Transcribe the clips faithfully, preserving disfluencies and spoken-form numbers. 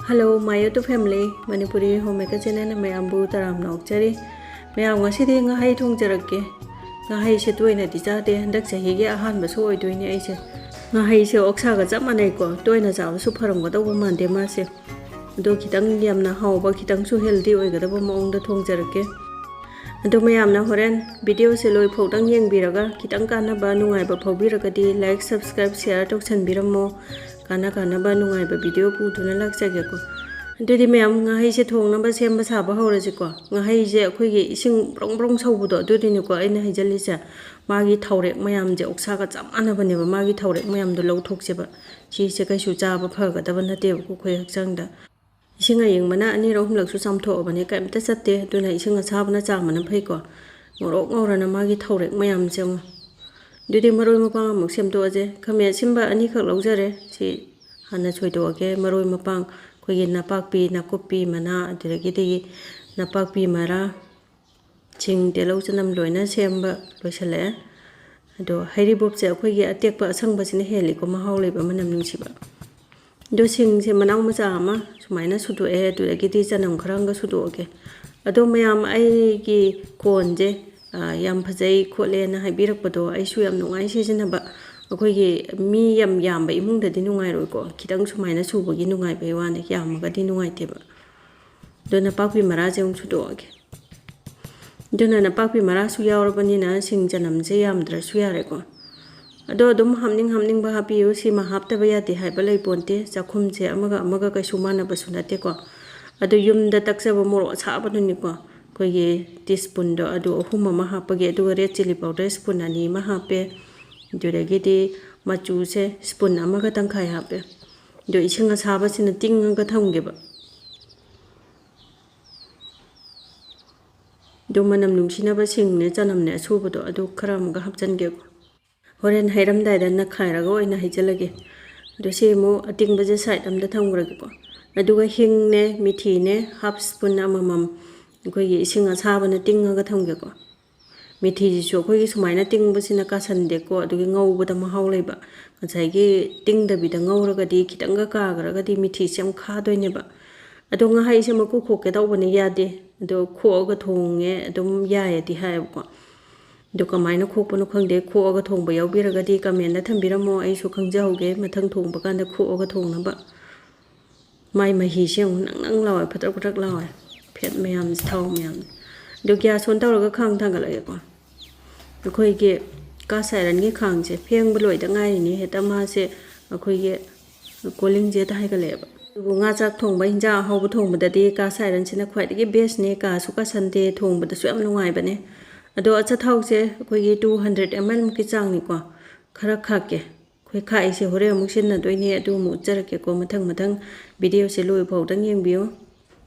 Hello, my YouTube family, Manipuri Homemaker channel ꯅ ꯃꯌꯥꯝꯕꯨ ꯇꯔꯥꯝꯅ ꯑꯣꯛꯆꯔꯤ꯫ ꯃꯌꯥꯝ, ꯉꯁꯤꯗꯤ ꯉꯥꯍꯩ ꯊꯣꯡꯖꯔꯛꯀꯦ꯫ ꯉꯥꯍꯩꯁꯦ ꯇꯣꯏꯅꯗꯤ ꯆꯥꯗꯦ, ꯍꯟꯗꯛ ꯆꯍꯤꯒꯤ ꯑꯍꯥꯟꯕꯁꯨ ꯑꯣꯏꯗꯣꯏꯅꯦ ꯑꯩꯁꯦ꯫ ꯉꯥꯍꯩꯁꯦ ꯑꯣꯛꯁꯥꯒ ꯆꯞ ꯃꯥꯟꯅꯩꯀꯣ, ꯇꯣꯏꯅ ꯆꯥꯕꯁꯨ ꯐꯔꯝꯒꯗꯧꯕ ꯃꯥꯟꯗꯦ ꯃꯥꯁꯦ꯫ ꯑꯗꯣ ꯈꯤꯇꯪ ꯌꯥꯝꯅ ꯍꯥꯎꯕ, ꯈꯤꯇꯪꯁꯨ healthy ꯑꯣꯏꯒꯗꯕ ꯃꯑꯣꯡꯗ ꯊꯣꯡꯖꯔꯛꯀꯦ꯫ ꯑꯗꯣ ꯃꯌꯥꯝꯅ ꯍꯣꯔꯦꯟ video ꯁꯦ ꯂꯣꯏꯐꯥꯎꯗꯪ ꯌꯦꯡꯕꯤꯔꯒ ꯈꯤꯇꯪ ꯀꯥꯟꯅꯕ, ꯅꯨꯡꯉꯥꯏꯕ ꯐꯥꯎꯕꯤꯔꯒꯗꯤ like, subscribe, share ꯇꯧꯁꯟꯕꯤꯔꯝꯃꯣ꯫ ꯀꯥꯟꯅ ꯀꯥꯟꯅꯕ ꯅꯨꯡꯉꯥꯏꯕ video ꯄꯨꯗꯨꯅ ꯂꯥꯛꯆꯒꯦꯀꯣ꯫ ꯑꯗꯨꯗꯤ ꯃꯌꯥꯝ, ꯉꯥꯍꯩꯁꯦ ꯊꯣꯡꯅꯕ ꯁꯦꯝꯕ ꯁꯥꯕ ꯍꯧꯔꯁꯤꯀꯣ꯫ ꯉꯥꯍꯩꯁꯦ ꯑꯩꯈꯣꯏꯒꯤ ꯏꯁꯤꯡ ꯕ꯭ꯔꯣꯡ ꯕ꯭ꯔꯣꯡ ꯁꯧꯕꯗꯣ, ꯑꯗꯨꯗꯨꯅꯤꯀꯣ ꯑꯩꯅ ꯍꯩꯖꯜꯂꯤꯁꯦ꯫ ꯃꯥꯒꯤ ꯊꯥꯎꯔꯦꯛ ꯃꯌꯥꯝꯁꯦ ꯑꯣꯛꯁꯥꯒ ꯆꯞ ꯃꯥꯟꯅꯕꯅꯦꯕ, ꯃꯥꯒꯤ ꯊꯥꯎꯔꯦꯛ ꯃꯌꯥꯝꯗꯣ ꯂꯧꯊꯣꯛꯁꯦꯕ꯫ ꯁꯤꯁꯦ ꯀꯩꯁꯨ ꯆꯥꯕ ꯐꯒꯗꯕ ꯅꯠꯇꯦꯕꯀꯣ ꯑꯩꯈꯣꯏ ꯍꯛꯆꯥꯡꯗ꯫ ꯏꯁꯤꯡ ꯑꯌꯤꯡꯕꯅ ꯑꯅꯤꯔꯛ ꯑꯍꯨꯝꯂꯛꯁꯨ ꯆꯥꯝꯊꯣꯛꯑꯕꯅꯦ, ꯀꯩꯝꯇ ꯆꯠꯇꯦ꯫ ꯑꯗꯨꯅ ꯏꯁꯤꯡ ꯑꯁꯥꯕꯅ ꯆꯥꯝꯕꯅ ꯐꯩꯀꯣ꯫ ꯉꯧꯔꯣꯛ ꯉꯧꯔꯅ ꯃꯥꯒꯤ ꯊꯥꯎꯔꯦꯛ ꯃꯌꯥꯝꯁꯦ ꯑꯃꯨꯛ꯫ ꯑꯗꯨꯗꯤ ꯃꯔꯣꯏ ꯃꯄꯥꯡ ꯑꯃꯨꯛ ꯁꯦꯝꯗꯣꯛꯑꯁꯦ꯫ ꯈꯥꯃꯦꯟ ꯑꯁꯤꯟꯕ ꯑꯅꯤꯈꯛ ꯂꯧꯖꯔꯦ꯫ ꯁꯤ ꯍꯥꯟꯅ ꯁꯣꯏꯗꯣꯛꯑꯒꯦ꯫ ꯃꯔꯣꯏ ꯃꯄꯥꯡ ꯑꯩꯈꯣꯏꯒꯤ ꯅꯄꯥꯛꯄꯤ, ꯅꯥꯀꯨꯞꯄꯤ ꯃꯅꯥ, ꯑꯗꯨꯗꯒꯤꯗꯤ ꯅꯄꯥꯛꯄꯤ ꯃꯔꯥ, ꯁꯤꯡ, ꯇꯤꯜꯍꯧ, ꯆꯅꯝ ꯂꯣꯏꯅ ꯁꯦꯝꯕ ꯂꯣꯏꯁꯤꯜꯂꯛꯑꯦ꯫ ꯑꯗꯣ ꯍꯩꯔꯤꯕꯣꯞꯁꯦ ꯑꯩꯈꯣꯏꯒꯤ ꯑꯇꯦꯛꯄ ꯑꯁꯪꯕꯁꯤꯅ ꯍꯦꯜꯂꯤꯀꯣ ꯃꯍꯥꯎ ꯂꯩꯕ, ꯃꯅꯝ ꯅꯨꯡꯁꯤꯕ꯫ ꯑꯗꯣ ꯁꯤꯡꯁꯦ ꯃꯅꯥꯎ ꯃꯆꯥ ꯑꯃ ꯁꯨꯃꯥꯏꯅ ꯁꯨꯗꯣꯛꯑꯦ, ꯑꯗꯨꯗꯒꯤꯗꯤ ꯆꯅꯝ ꯈꯔ ꯑꯃꯒ ꯁꯨꯗꯣꯛꯑꯒꯦ꯫ ꯑꯗꯣ ꯃꯌꯥꯝ, ꯑꯩꯒꯤ ꯀꯣꯟꯁꯦ, ꯑ, ꯌꯥꯝ ꯐꯖꯩ ꯈꯣꯠꯂꯦꯅ ꯍꯥꯏꯕꯤꯔꯛꯄꯗꯣ ꯑꯩꯁꯨ ꯌꯥꯝ ꯅꯨꯡꯉꯥꯏ ꯁꯤꯖꯤꯟꯅꯕ꯫ ꯑꯩꯈꯣꯏꯒꯤ ꯃꯤ ꯌꯥꯝ ꯌꯥꯝꯕ ꯏꯃꯨꯡꯗꯗꯤ ꯅꯨꯡꯉꯥꯏꯔꯣꯏꯀꯣ, ꯈꯤꯇꯪ ꯁꯨꯃꯥꯏꯅ ꯁꯨꯕꯒꯤ ꯅꯨꯡꯉꯥꯏꯕꯩ ꯋꯥꯅꯤ, ꯌꯥꯝꯃꯒꯗꯤ ꯅꯨꯡꯉꯥꯏꯇꯦꯕ꯫ ꯑꯗꯣ ꯅꯄꯥꯛꯄꯤ ꯃꯔꯥꯁꯦ ꯑꯃꯨꯛ ꯁꯨꯗꯣꯛꯑꯒꯦ꯫ ꯑꯗꯨꯅ ꯅꯄꯥꯛꯄꯤ ꯃꯔꯥꯁꯨ ꯌꯥꯎꯔꯕꯅꯤꯅ ꯁꯤꯡ ꯆꯅꯝꯁꯦ ꯌꯥꯝꯗ꯭ꯔꯁꯨ ꯌꯥꯔꯦꯀꯣ꯫ ꯑꯗꯣ ꯑꯗꯨꯝ ꯍꯥꯞꯅꯤꯡ ꯍꯥꯞꯅꯤꯡꯕ ꯍꯥꯞꯄꯤꯌꯨ, ꯁꯤꯃ ꯍꯥꯞꯇꯕ ꯌꯥꯗꯦ ꯍꯥꯏꯕ ꯂꯩꯄꯣꯟꯇꯦ꯫ ꯆꯥꯛꯈꯨꯝꯁꯦ ꯑꯃꯒ ꯑꯃꯒ ꯀꯩꯁꯨ ꯃꯥꯟꯅꯕꯁꯨ ꯅꯠꯇꯦꯀꯣ꯫ ꯑꯗꯣ ꯌꯨꯝꯗ ꯇꯛꯆꯕ ꯃꯣꯔꯣꯛ ꯑꯁꯥꯕꯗꯨꯅꯤꯀꯣ, ꯑꯩꯈꯣꯏꯒꯤ teaspoon ꯗꯣ ꯑꯗꯨ ꯑꯍꯨꯝ ꯑꯃ ꯍꯥꯞꯄꯒꯦ, ꯑꯗꯨꯒ red chilli powder spoon ꯑꯅꯤ ꯑꯃ ꯍꯥꯞꯄꯦ, ꯑꯗꯨꯗꯒꯤꯗꯤ ꯃꯆꯨꯁꯦ spoon ꯑꯃꯒ ꯇꯪꯈꯥꯏ ꯍꯥꯞꯄꯦ꯫ ꯑꯗꯣ ꯏꯁꯤꯡ ꯑꯁꯥꯕꯁꯤꯅ ꯇꯤꯡꯉꯒ ꯊꯝꯒꯦꯕ꯫ ꯑꯗꯨ ꯃꯅꯝ ꯅꯨꯡꯁꯤꯅꯕ ꯁꯤꯡꯅꯦ, ꯆꯅꯝꯅꯦ ꯑꯁꯨꯕꯗꯣ ꯑꯗꯨ ꯈꯔ ꯑꯃꯒ ꯍꯥꯞꯆꯤꯟꯒꯦꯀꯣ꯫ ꯍꯣꯔꯦꯟ ꯍꯩꯔꯝꯗꯥꯏꯗ ꯅꯛꯈꯥꯏꯔꯒ ꯑꯣꯏꯅ ꯍꯩꯖꯤꯜꯂꯒꯦ꯫ ꯑꯗꯣ ꯁꯤ ꯑꯃꯨꯛ ꯑꯇꯤꯡꯕꯁꯦ side ꯑꯃꯗ ꯊꯝꯈ꯭ꯔꯒꯦꯀꯣ꯫ ꯑꯗꯨꯒ ꯍꯤꯡꯅꯦ, ꯃꯤꯊꯤꯅꯦ, half spoon ꯑꯃꯃꯝ ꯑꯩꯈꯣꯏꯒꯤ ꯏꯁꯤꯡ ꯑꯁꯥꯕꯅ ꯇꯤꯡꯉꯒ ꯊꯝꯒꯦꯀꯣ꯫ ꯃꯤꯊꯤꯁꯤꯁꯨ ꯑꯩꯈꯣꯏꯒꯤ ꯁꯨꯃꯥꯏꯅ ꯇꯤꯡꯕꯁꯤꯅ ꯀꯥꯁꯟꯗꯦꯀꯣ, ꯑꯗꯨꯒꯤ ꯉꯧꯕꯗ ꯃꯍꯥꯎ ꯂꯩꯕ꯫ ꯉꯁꯥꯏꯒꯤ ꯇꯤꯡꯗꯕꯤꯗ ꯉꯧꯔꯒꯗꯤ ꯈꯤꯇꯪꯒ ꯀꯥꯈ꯭ꯔꯒꯗꯤ ꯃꯤꯊꯤꯁꯦ ꯌꯥꯝ ꯈꯥꯗꯣꯏꯅꯦꯕ꯫ ꯑꯗꯣ ꯉꯥꯍꯩꯁꯦ ꯃꯀꯨ ꯈꯣꯛꯀꯦ ꯇꯧꯕꯅꯦ, ꯌꯥꯗꯦ꯫ ꯑꯗꯣ ꯈꯣꯛꯑꯒ ꯊꯣꯡꯉꯦ ꯑꯗꯨꯝ ꯌꯥꯏꯌꯦꯗꯤ ꯍꯥꯏꯌꯦꯕꯀꯣ꯫ ꯑꯗꯣ ꯀꯃꯥꯏꯅ ꯈꯣꯛꯄꯅꯣ ꯈꯪꯗꯦ꯫ ꯈꯣꯛꯑꯒ ꯊꯣꯡꯕ ꯌꯥꯎꯕꯤꯔꯒꯗꯤ comment ꯊꯝꯕꯤꯔꯝꯃꯣ, ꯑꯩꯁꯨ ꯈꯪꯖꯍꯧꯒꯦ ꯃꯊꯪ ꯊꯣꯡꯕ ꯀꯥꯟꯗ ꯈꯣꯛꯑꯒ ꯊꯣꯡꯅꯕ꯫ ꯃꯥꯏ ꯃꯍꯤꯁꯦ ꯑꯃꯨꯛ ꯅꯪ ꯅꯪ ꯂꯥꯎꯋꯦ, ꯐꯗ꯭ꯔꯛ ꯐꯗ꯭ꯔꯛ ꯂꯥꯎꯋꯦ, fat ꯃꯌꯥꯝꯁꯦ, ꯊꯥꯎ ꯃꯌꯥꯝꯁꯦ꯫ ꯑꯗꯣ gas on ꯇꯧꯔꯒ ꯈꯥꯡ ꯊꯥꯡꯒꯠꯂꯛꯑꯦꯀꯣ꯫ ꯑꯩꯈꯣꯏꯒꯤ cast ironꯒꯤ ꯈꯥꯡꯁꯦ ꯐꯦꯡꯕ ꯂꯣꯏꯗ ꯉꯥꯏꯔꯤꯅꯤ, ꯍꯦꯛꯇ ꯃꯥꯁꯦ ꯑꯩꯈꯣꯏꯒꯤ ꯀꯣꯂꯤꯡꯁꯦ ꯍꯦꯛꯇ ꯍꯥꯏꯒꯠꯂꯛꯑꯦꯕ꯫ ꯑꯗꯨꯕꯨ ꯉꯥ ꯆꯥꯛ ꯊꯣꯡꯕ, ꯍꯤꯟꯖꯥꯡ ꯑꯍꯥꯎꯕ ꯊꯣꯡꯕꯗꯗꯤ cast ironꯁꯤꯅ ꯈ꯭ꯋꯥꯏꯗꯒꯤ bestꯅꯦ, ꯀꯥꯁꯨ ꯀꯥꯁꯟꯗꯦ, ꯊꯣꯡꯕꯗꯁꯨ ꯌꯥꯝ ꯅꯨꯡꯉꯥꯏꯕꯅꯦ꯫ ꯑꯗꯣ ꯑꯆꯥꯊꯥꯎꯁꯦ ꯑꯩꯈꯣꯏꯒꯤ two hundred ml ꯃꯨꯛꯀꯤ ꯆꯥꯡꯅꯤꯀꯣ, ꯈꯔ ꯈꯥꯛꯀꯦ꯫ ꯑꯩꯈꯣꯏ ꯈꯥꯛꯏꯁꯦ ꯍꯣꯔꯦꯟ ꯑꯃꯨꯛ ꯁꯤꯖꯤꯟꯅꯗꯣꯏꯅꯦ, ꯑꯗꯨ ꯑꯃꯨꯛ ꯎꯠꯆꯔꯛꯀꯦꯀꯣ ꯃꯊꯪ ꯃꯊꯪ꯫ Videoꯁꯦ ꯂꯣꯏꯕ ꯐꯥꯎꯗꯪ ꯌꯦꯡꯕꯤꯌꯨ꯫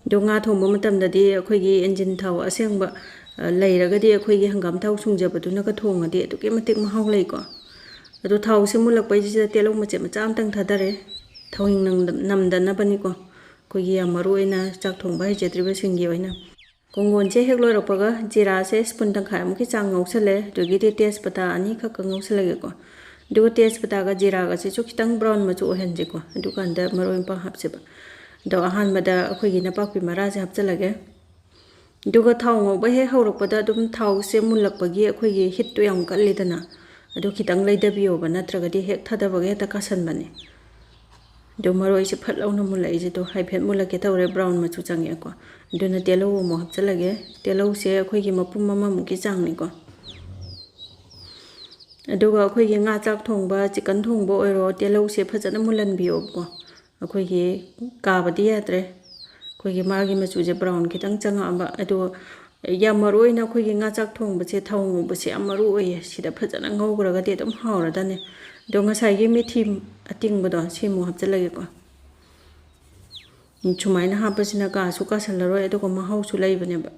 ꯑꯗꯣ ꯉꯥ ꯊꯣꯡꯕ ꯃꯇꯝꯗꯗꯤ ꯑꯩꯈꯣꯏꯒꯤ engine ꯊꯥꯎ ꯑꯁꯦꯡꯕ, ꯑ, ꯂꯩꯔꯒꯗꯤ ꯑꯩꯈꯣꯏꯒꯤ ꯍꯪꯒꯥꯝ ꯊꯥꯎ ꯁꯨꯡꯖꯕꯗꯨꯅꯒ ꯊꯣꯡꯉꯗꯤ ꯑꯗꯨꯛꯀꯤ ꯃꯇꯤꯛ ꯃꯍꯥꯎ ꯂꯩꯀꯣ꯫ ꯑꯗꯣ ꯊꯥꯎꯁꯦ ꯃꯨꯜꯂꯛꯄꯩꯁꯤꯗ ꯇꯤꯜꯍꯧ ꯃꯆꯦꯠ ꯃꯆꯥ ꯑꯝꯇꯪ ꯊꯥꯗꯔꯦ, ꯊꯥꯎꯍꯤꯡ ꯅꯝꯗ-, ꯅꯝꯗꯅꯕꯅꯤꯀꯣ꯫ ꯑꯩꯈꯣꯏꯒꯤ ꯌꯥꯝ ꯃꯔꯨ ꯑꯣꯏꯅ ꯆꯥꯛ ꯊꯣꯡꯕ ꯍꯩꯖꯗ꯭ꯔꯤꯕꯁꯤꯡꯒꯤ ꯑꯣꯏꯅ꯫ ꯀꯣꯡꯒꯣꯟꯁꯦ ꯍꯦꯛ ꯂꯣꯏꯔꯛꯄꯒ ꯖꯤꯔꯥꯁꯦ spoon ꯇꯪꯈꯥꯏꯃꯨꯛꯀꯤ ꯆꯥꯡ ꯉꯧꯁꯜꯂꯦ, ꯑꯗꯨꯗꯒꯤꯗꯤ ꯇꯦꯖꯄꯇꯥ ꯑꯅꯤꯈꯛꯀ ꯉꯧꯁꯜꯂꯒꯦꯀꯣ꯫ ꯑꯗꯨꯒ ꯇꯦꯖꯄꯇꯥꯒ ꯖꯤꯔꯥꯒꯁꯤꯁꯨ ꯈꯤꯇꯪ brown ꯃꯆꯨ ꯑꯣꯏꯍꯟꯁꯤꯀꯣ, ꯑꯗꯨꯀꯥꯟꯗ ꯃꯔꯣꯏ ꯃꯄꯥꯡ ꯍꯥꯞꯁꯦꯕ꯫ ꯑꯗꯣ ꯑꯍꯥꯟꯕꯗ ꯑꯩꯈꯣꯏꯒꯤ ꯅꯄꯥꯛꯄꯤ ꯃꯔꯥꯁꯦ ꯍꯥꯞꯆꯜꯂꯒꯦ꯫ ꯑꯗꯨꯒ ꯊꯥꯎ ꯉꯧꯕ ꯍꯦꯛ ꯍꯧꯔꯛꯄꯗ ꯑꯗꯨꯝ ꯊꯥꯎꯁꯦ ꯃꯨꯜꯂꯛꯄꯒꯤ ꯑꯩꯈꯣꯏꯒꯤ heatꯇꯣ ꯌꯥꯝ ꯀꯜꯂꯤꯗꯅ, ꯑꯗꯨ ꯈꯤꯇꯪ ꯂꯩꯊꯕꯤꯌꯣꯕ, ꯅꯠꯇ꯭ꯔꯒꯗꯤ ꯍꯦꯛ ꯊꯥꯗꯕꯒ ꯍꯦꯛꯇ ꯀꯥꯁꯟꯕꯅꯦ꯫ ꯑꯗꯣ ꯃꯔꯣꯏꯁꯦ ꯐꯠ ꯂꯥꯎꯅ ꯃꯨꯜꯂꯛꯏꯁꯦ, ꯑꯗꯣ ꯍꯥꯏꯐꯦꯠ ꯃꯨꯜꯂꯛꯀꯦ ꯇꯧꯔꯦ, brown ꯃꯆꯨ ꯆꯪꯉꯛꯑꯦꯀꯣ꯫ ꯑꯗꯨꯅ ꯇꯤꯜꯍꯧ ꯑꯃꯨꯛ ꯍꯥꯞꯆꯜꯂꯒꯦ꯫ ꯇꯤꯜꯍꯧꯁꯦ ꯑꯩꯈꯣꯏꯒꯤ ꯃꯄꯨꯝ ꯑꯃꯃꯨꯛꯀꯤ ꯆꯥꯡꯅꯤꯀꯣ꯫ ꯑꯗꯨꯒ ꯑꯩꯈꯣꯏꯒꯤ ꯉꯥ ꯆꯥꯛ ꯊꯣꯡꯕ, chicken ꯊꯣꯡꯕ ꯑꯣꯏꯔꯣ, ꯇꯤꯜꯍꯧꯁꯦ ꯐꯖꯅ ꯃꯨꯜꯍꯟꯕꯤꯌꯣꯕꯀꯣ꯫ ꯑꯩꯈꯣꯏꯒꯤ ꯀꯥꯕꯗꯤ ꯌꯥꯗ꯭ꯔꯦ꯫ ꯑꯩꯈꯣꯏꯒꯤ ꯃꯥꯒꯤ ꯃꯆꯨꯁꯦ brown ꯈꯤꯇꯪ ꯆꯪꯉꯛꯑꯕ꯫ ꯑꯗꯣ ꯌꯥꯝ ꯃꯔꯨ ꯑꯣꯏꯅ ꯑꯩꯈꯣꯏꯒꯤ ꯉꯥ ꯆꯥꯛ ꯊꯣꯡꯕꯁꯦ ꯊꯥꯎ ꯉꯧꯕꯁꯦ ꯌꯥꯝ ꯃꯔꯨ ꯑꯣꯏꯌꯦ꯫ ꯁꯤꯗ ꯐꯖꯅ ꯉꯧꯈ꯭ꯔꯒꯗꯤ ꯑꯗꯨꯝ ꯍꯥꯎꯔꯗꯅꯦ꯫ ꯑꯗꯣ ꯉꯁꯥꯏꯒꯤ ꯃꯤꯊꯤ ꯑꯇꯤꯡꯕꯗꯣ ꯁꯤ ꯑꯃꯨꯛ ꯍꯥꯞꯆꯤꯜꯂꯒꯦꯀꯣ꯫ ꯁꯨꯃꯥꯏꯅ ꯍꯥꯞꯄꯁꯤꯅ ꯀꯥꯁꯨ ꯀꯥꯁꯜꯂꯔꯣꯏ, ꯑꯗꯨꯒ ꯃꯍꯥꯎꯁꯨ ꯂꯩꯕꯅꯦꯕ꯫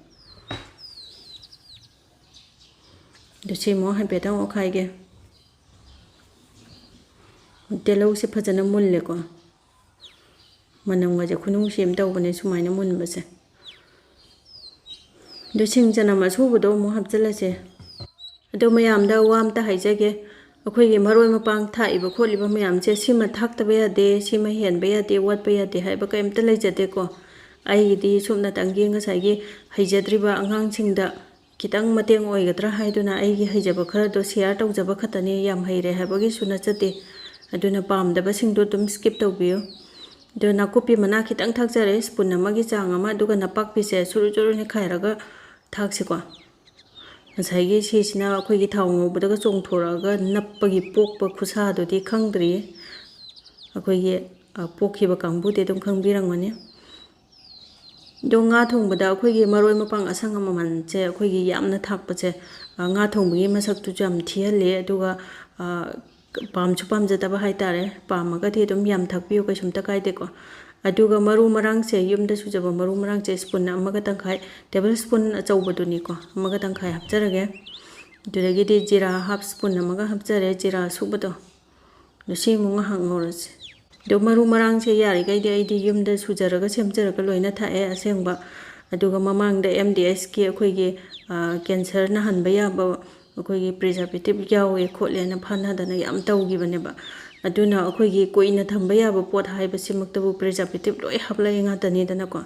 ꯑꯗꯨ ꯁꯤ ꯑꯃꯨꯛ ꯍꯥꯏꯐꯦꯠꯇꯪ ꯑꯣꯠꯈꯥꯏꯒꯦ꯫ ꯇꯤꯜꯍꯧꯁꯦ ꯐꯖꯅ ꯃꯨꯜꯂꯦꯀꯣ꯫ ꯃꯅꯝꯒꯁꯦ ꯈꯨꯅꯨꯡꯁꯤ ꯑꯃ ꯇꯧꯕꯅꯦ ꯁꯨꯃꯥꯏꯅ ꯃꯨꯟꯕꯁꯦ꯫ ꯑꯗꯨ ꯁꯤꯡ ꯆꯅꯝ ꯑꯁꯨꯕꯗꯣ ꯑꯃꯨꯛ ꯍꯥꯞꯆꯤꯜꯂꯁꯦ꯫ ꯑꯗꯣ ꯃꯌꯥꯝꯗ ꯋꯥ ꯑꯝꯇ ꯍꯥꯏꯖꯒꯦ, ꯑꯩꯈꯣꯏꯒꯤ ꯃꯔꯣꯏ ꯃꯄꯥꯡ ꯊꯥꯛꯏꯕ ꯈꯣꯠꯂꯤꯕ ꯃꯌꯥꯝꯁꯦ ꯁꯤꯃ ꯊꯥꯛꯇꯕ ꯌꯥꯗꯦ, ꯁꯤꯃ ꯍꯦꯟꯕ ꯌꯥꯗꯦ, ꯋꯥꯠꯄ ꯌꯥꯗꯦ ꯍꯥꯏꯕ ꯀꯔꯤꯝꯇ ꯂꯩꯖꯗꯦꯀꯣ꯫ ꯑꯩꯒꯤꯗꯤ ꯁꯨꯞꯅꯇꯪꯒꯤ ꯉꯁꯥꯏꯒꯤ ꯍꯩꯖꯗ꯭ꯔꯤꯕ ꯑꯉꯥꯡꯁꯤꯡꯗ ꯈꯤꯇꯪ ꯃꯇꯦꯡ ꯑꯣꯏꯒꯗ꯭ꯔꯥ ꯍꯥꯏꯗꯨꯅ ꯑꯩꯒꯤ ꯍꯩꯖꯕ ꯈꯔꯗꯣ share ꯇꯧꯖꯕ ꯈꯛꯇꯅꯤ, ꯌꯥꯝ ꯍꯩꯔꯦ ꯍꯥꯏꯕꯒꯤꯁꯨ ꯅꯠꯆꯗꯦ꯫ ꯑꯗꯨꯅ ꯄꯥꯝꯗꯕꯁꯤꯡꯗꯣ ꯑꯗꯨꯝ skip ꯇꯧꯕꯤꯌꯨ꯫ ꯑꯗꯣ ꯅꯥꯀꯨꯞꯄꯤ ꯃꯅꯥ ꯈꯤꯇꯪ ꯊꯥꯛꯆꯔꯦ, spoon ꯑꯃꯒꯤ ꯆꯥꯡ ꯑꯃ, ꯑꯗꯨꯒ ꯅꯄꯥꯛꯄꯤꯁꯦ ꯁꯨꯔꯨ ꯁꯨꯔꯨ ꯅꯦꯠꯈꯥꯏꯔꯒ ꯊꯥꯛꯁꯤꯀꯣ꯫ ꯉꯁꯥꯏꯒꯤ ꯁꯤꯁꯤꯅ ꯑꯩꯈꯣꯏꯒꯤ ꯊꯥꯎ ꯉꯧꯕꯗꯒ ꯆꯣꯡꯊꯣꯔꯛꯑꯒ ꯅꯞꯄꯒꯤ ꯄꯣꯛꯄ ꯈꯨꯠꯁꯥꯗꯨꯗꯤ ꯈꯪꯗ꯭ꯔꯤꯌꯦ꯫ ꯑꯩꯈꯣꯏꯒꯤ, ꯑ, ꯄꯣꯛꯈꯤꯕ ꯀꯥꯡꯕꯨꯗꯤ ꯑꯗꯨꯝ ꯈꯪꯕꯤꯔꯝꯒꯅꯤ꯫ ꯑꯗꯣ ꯉꯥ ꯊꯣꯡꯕꯗ ꯑꯩꯈꯣꯏꯒꯤ ꯃꯔꯣꯏ ꯃꯄꯥꯡ ꯑꯁꯪ ꯑꯃꯟꯁꯦ ꯑꯩꯈꯣꯏꯒꯤ ꯌꯥꯝꯅ ꯊꯥꯛꯄꯁꯦ, ꯑ, ꯉꯥ ꯊꯣꯡꯕꯒꯤ ꯃꯁꯛꯇꯨꯁꯨ ꯌꯥꯝ ꯊꯤꯍꯜꯂꯤ, ꯑꯗꯨꯒ, ꯑ, ꯄꯥꯝꯁꯨ ꯄꯥꯝꯖꯗꯕ ꯍꯥꯏꯇꯥꯔꯦ꯫ ꯄꯥꯝꯃꯒꯗꯤ ꯑꯗꯨꯝ ꯌꯥꯝ ꯊꯥꯛꯄꯤꯌꯨ, ꯀꯩꯁꯨꯝꯇ ꯀꯥꯏꯗꯦꯀꯣ꯫ ꯑꯗꯨꯒ ꯃꯔꯨ ꯃꯔꯥꯡꯁꯦ, ꯌꯨꯝꯗ ꯁꯨꯖꯕ ꯃꯔꯨ ꯃꯔꯥꯡꯁꯦ spoon ꯑꯃꯒ ꯇꯪꯈꯥꯏ, table spoon ꯑꯆꯧꯕꯗꯨꯅꯤꯀꯣ, ꯑꯃꯒ ꯇꯪꯈꯥꯏ ꯍꯥꯞꯆꯔꯒꯦ꯫ ꯑꯗꯨꯗꯒꯤꯗꯤ ꯖꯤꯔꯥ half spoon ꯑꯃꯒ ꯍꯥꯞꯆꯔꯦ, ꯖꯤꯔꯥ ꯑꯁꯨꯕꯗꯣ꯫ ꯑꯗꯣ ꯁꯤ ꯑꯃꯨꯛ ꯉꯥꯏꯍꯥꯛ ꯉꯧꯔꯁꯦ꯫ ꯑꯗꯣ ꯃꯔꯨ ꯃꯔꯥꯡꯁꯦ ꯌꯥꯔꯤꯈꯩꯗꯤ ꯑꯩꯗꯤ ꯌꯨꯝꯗ ꯁꯨꯖꯔꯒ ꯁꯦꯝꯖꯔꯒ ꯂꯣꯏꯅ ꯊꯥꯛꯑꯦ ꯑꯁꯦꯡꯕ꯫ ꯑꯗꯨꯒ ꯃꯃꯥꯡꯗ M D H ꯀꯤ ꯑꯩꯈꯣꯏꯒꯤ, ꯑ, cancer ꯅꯥꯍꯟꯕ ꯌꯥꯕ ꯑꯩꯈꯣꯏꯒꯤ preservative ꯌꯥꯎꯋꯦ ꯈꯣꯠꯂꯦꯅ ꯐꯥꯅꯗꯅ ꯌꯥꯝ ꯇꯧꯈꯤꯕꯅꯦꯕ꯫ ꯑꯗꯨꯅ ꯑꯩꯈꯣꯏꯒꯤ ꯀꯨꯏꯅ ꯊꯝꯕ ꯌꯥꯕ ꯄꯣꯠ ꯍꯥꯏꯕꯁꯤꯃꯛꯇꯕꯨ preservative ꯂꯣꯏ ꯍꯥꯞꯂꯛꯑꯦ ꯉꯥꯛꯇꯅꯤꯗꯅꯀꯣ꯫